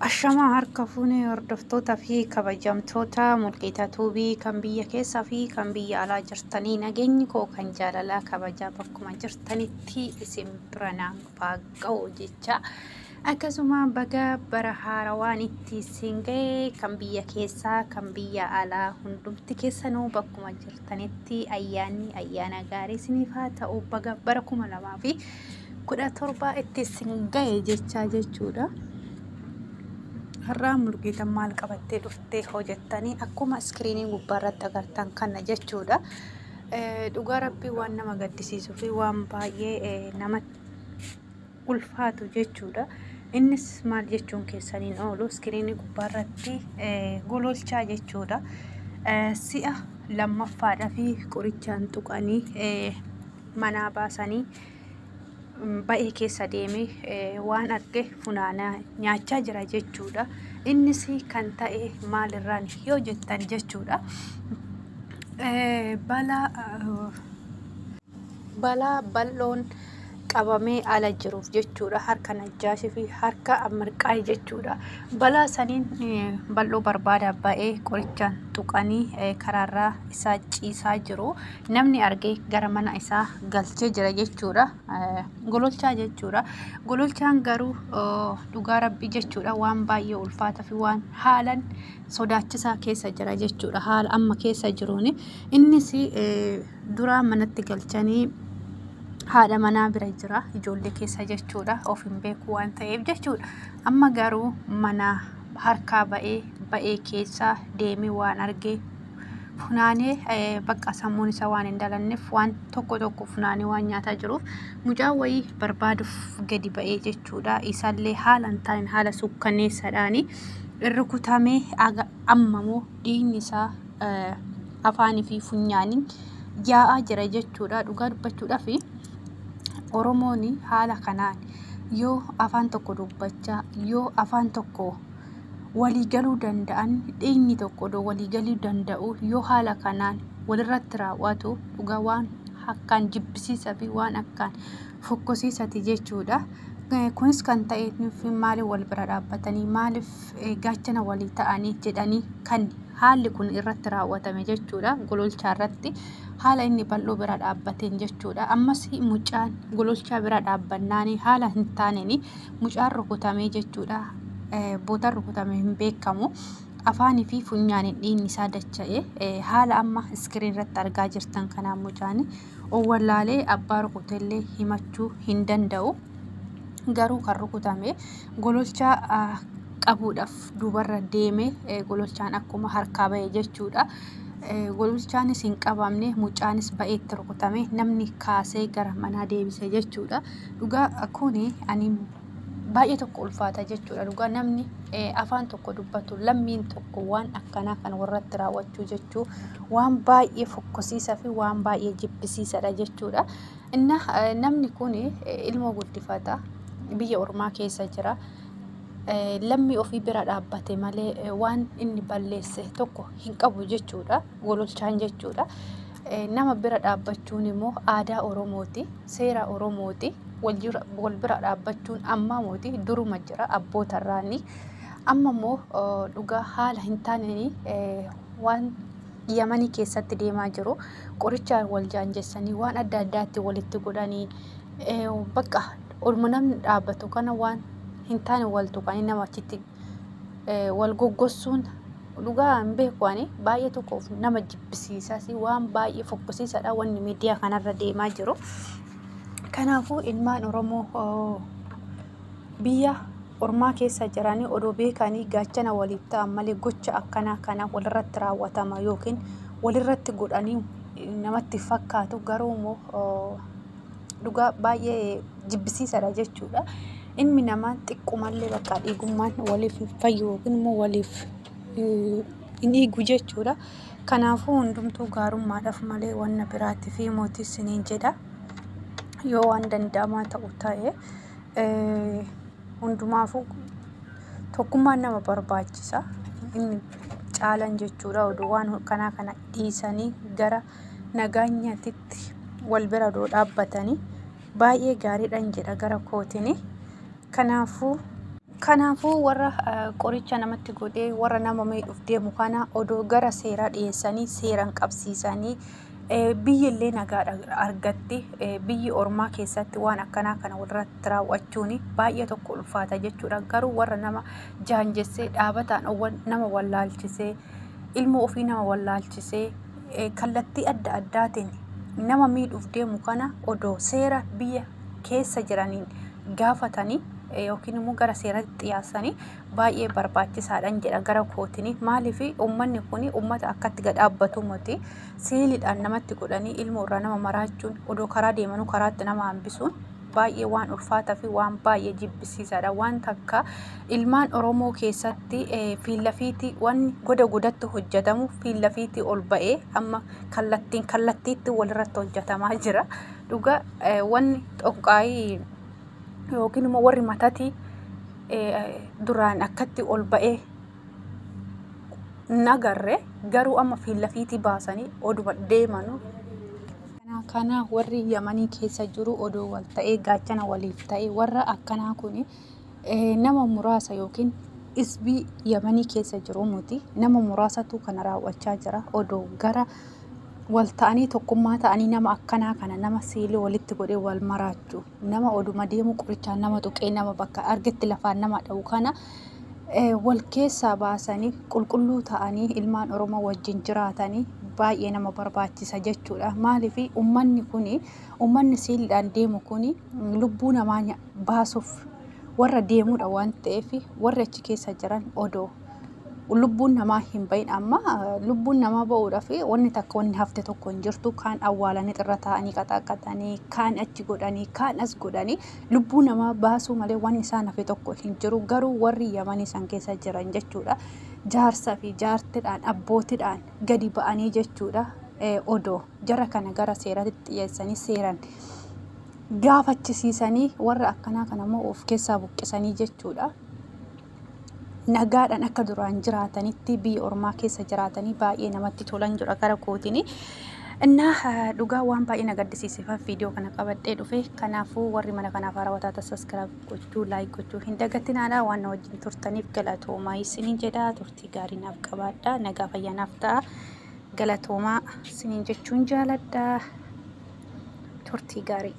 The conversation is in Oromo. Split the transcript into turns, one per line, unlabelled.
Ashamaa harka fuunee hordoftoota fi kabajamtoota Mulqiitaa Tuubii kan biyya keessaa fi kan biyya alaa jirtanii, nageenyi koo kan jaalalaa kabajaa bakkuma jirtanitti isin bira naaf ga'u jecha, akkasuma baga bara haarawaan itti isin ga'e. Kan biyya keessaa, kan biyya alaa hundumti keessanuu bakkuma jirtanitti ayyaanni ayyaana gaarii isiniif haa ta'u, baga bara 2017 itti isin ga'e jechaa jechuudha. Har'aa Mulqiitaan maal qabattee dhuftee hojjettanii, akkuma iskiriinii gubbaarratti agartan kana jechuudha. Dhugaa Rabbii, waan nama gaddisiisuu fi waan baay'ee namatti ulfaatu jechuudha. Innis maal jechuun keessaniin oolu, iskiriinii gubbaarratti Gololchaa jechuudha. Si'a lammaffaadhaa fi qorichaan tuqanii manaa baasanii ba'ee keessa deemee waan arge funaanaa nyaachaa jira jechuudha. Innis kan ta'e maalirraan yoo jettan jechuudha. Balaa bal'oon qabamee ala jiruuf jechuudha. Harka Najjaashii fi harka Mirqaay jechuudha. Balaa saniin bal'oo barbaada ba'ee qorichaan tuqanii karaarraa isaa ciisaa jiru. Namni argee gara mana isaa galchee jira jechuudha. Gololchaa jechuudha. Gololchaan garuu dhugaa Rabbii jechuudha, waan baay'ee ulfaataa fi waan haalan sodaachisaa keessa jira jechuudha. Haala amma keessa jiruuni. Innis duraa manatti galchanii haadha manaa bira jira, ijoollee keessa jechuudha. Of hin beeku waan ta'eef jechuudha. Amma garuu mana harkaa ba'ee ba'ee keessa deemee waan argee funaanee, bakka sammuun isaa waan hin dalanneef waan tokko tokko funaanee waan nyaataa jiruuf, mucaa wayii barbaaduuf gadi ba'ee jechuudha. Isallee haala hin taane, haala sukkanneessaadhaani rukutamee, ammamoo dhiigni isaa afaanii fi funyaaniin yaa'aa jira jechuudha. Dhugaa dubbachuudhaaf, Oromoon haala kanaan yoo afaan tokko dubbachaa, yoo afaan tokko walii galuu danda'an, dhiigni tokko odoo walii galuu danda'u yoo haala kanaan walirratti raawwatu, dhugaa waan akkaan jibbisiisaa fi waan akkaan fokkosiisati jechuudha. Kunis kan ta'e maaliif wal bira dhaabbatanii, maaliif gaachana walii ta'anii jedhanii kan haalli kun irratti raawwatame jechuudha. Gololchaa irratti haala inni bal'oo bira dhaabbateen jechuudha. Ammas mucaan Gololchaa bira dhaabbannaanii haala hin taaneen mucaan rukutamee jechuudha. Bootaan rukutame hin beekamu. Afaanii fi funyaaniin dhiigni isaa dacha'ee, haala amma iskiriin irratti argaa jirtan kanaan mucaan owwallaalee abbaa rukutellee himachuu hin danda'u. Garuu kan rukutame Gololchaa qabuudhaaf duubarra deeme, Gololchaan akkuma harkaa ba'e jechuudha. Gololchaanis hin qabamne, mucaanis ba'eetti rukutame, namni kaasee gara manaa deebise jechuudha. Dhugaa kuni ani baay'ee tokko ulfaata jechuudha. Dhugaa namni afaan tokko dubbatu, lammiin tokko waan akkanaa kan warratti raawwachuu jechuu waan baay'ee fokkosiisaa fi waan baay'ee jibbisiisadha jechuudha. Inna namni kun ilmoo guddifata, biyya ormaa keessa jira. Lammii ofii bira dhaabbate malee waan inni balleesse tokko hin qabu jechuudha. Gololchaan jechuudha. Nama bira dhaabbachuun immoo aadaa Oromooti. Seera Oromooti. Wal bira dhaabbachuun ammaa mooti, duruma jira abbootarraani. Amma immoo dhugaa haala hin taaneen waan Yamanii keessatti deemaa jiru. Qorichaan wal jaanjessanii, waan adda addaatti walitti godhanii, bakka olma namni dhaabbatu kana waan hin taane wal tuqanii nama achitti wal goggossuun, dhugaa hin beeku, ani baay'ee tokko nama jibbisiisas, waan baay'ee fokkisiisadha wanni miidiyaa kanarra deemaa jiru. Kanaafuu ilmaan Oromoo biyya ormaa keessa jiranii odoo beekanii gaachana waliif ta'an malee, gocha akkanaa kana walirratti raawwatama yookiin walirratti godhanii namatti fakkaatu, garuu immoo dhugaa baay'ee jibbisiisadha jechuudha. Ilmi namaa xiqqumallee bakka dhiigummaan waliif hin fayyu yookiin immoo waliif hin dhiigu jechuudha. Kanaafuu hundumtuu gaarummaadhaaf malee wanna biraatti fi mootii isiniin jedha. Yoo waan danda'amaa ta'u ta'e, hundumaafuu tokkummaan nama barbaachisa. Inni caalan jechuudha. Oduu waan kanaa kana dhiisanii gara nagaanyaatitti wal bira odoo dhaabbatanii baay'ee gaariidhaan jedha gara kootini. Kanaafuu Kanaafuu warra qoricha namatti godhee warra nama miidhuuf deemu kana odoo gara seeraa dhiyeessanii seeraan qabsiisanii biyyi illee nagaa argatti. Biyyi ormaa keessatti waan akkanaa kana walirratti raawwachuun baay'ee tokko ulfaata jechuudha. Garuu warra nama jaanjessee dhaabataan nama wallaalchisee, ilmoo ofii nama wallaalchisee, kallattii adda addaatiin nama miidhuuf deemu kana odoo seera biyya keessa jiraniin gaafatanii yookiin immoo gara seeratti dhiyaasanii baay'ee barbaachisaadhaan jedha gara kootiin. Maaliif uummanni kun uummata akkatti gad dhaabbatu miti. Seeliidhaan namatti godhanii ilmoo irraa nama maraachuun, odoo karaa deemanuu karaatti nama hambisuun baay'ee waan ulfaataa fi waan baay'ee jibbisiisaadha. Waan takka ilmaan Oromoo keessatti fiillafiitii wanni goda godatti hojjetamu fiillafiitii ol ba'ee amma kallattiin kallattiitti walirratti hojjetamaa jira. Dhuga wanni xonqaayii yookiin immoo warri matatii duraan akkatti ol ba'ee nagarre, garuu amma fiillafiitii baasanii oduma deemanu. Kana warri Yamanii keessa jiru odoo wal ta'ee gaachana waliif ta'e, warra akkanaa kun nama muraasa yookiin isbii Yamanii keessa jiru miti, nama muraasatu kana raawwachaa jira. Odoo gara wal ta'anii tokkummaa ta'anii nama akkanaa kana, nama siilii walitti godhee wal maraachuu, nama oduma deemu qorichaan nama tuqee nama bakka argetti lafaan nama dha'u kana wal keessaa baasanii qulqulluu ta'anii ilmaan Oromoo wajjin jiraatanii baay'ee nama barbaachisa jechuudha. Maaliif uummanni kun, uummanni siiliidhaan deemu kun lubbuu namaa baasuuf warra deemudha waan ta'eef, warri achi keessa jiran odoo lubbuun namaa hin bahin, amma lubbuun namaa ba'uudhaaf wanni takka wanni hafte tokko hin jirtu. Kaan awwaalanii irra taa'anii qaxaaqatanii, kaan achi godhanii, kaan as godhanii lubbuu namaa baasuu malee wanni isaan hafe tokko hin jiru. Garuu warri Yamanii san keessa jiran jechuudha, jaarsaa fi jaartidhaan abbootiidhaan gadi ba'anii jechuudha, odoo jara kana gara seeratti dhiyeessanii seeran gaafachisiisanii warra akkanaa kana immoo of keessaa buqqisanii jechuudha. Nagaadhaan akka duraan jiraatanitti biyya ormaa keessa jiraatanii baay'ee namatti tolan jira gara kootiin. Innaa dhugaa waan baay'ee na gaddisiiseef viidiyoo kana qabadhee dhufe. Kanaafuu warri mana kanaaf haarawaa taatan subscribe gochuu, like gochuu hin dagatinaadha. Waan na wajjin turtaniif galatoomaa isiniin jedha. Turtii gaarii naaf qabaadha. Nagaa fayyaa naaf ta'a. Galatoomaa isiniin jechuun jaaladha. Turtii gaarii.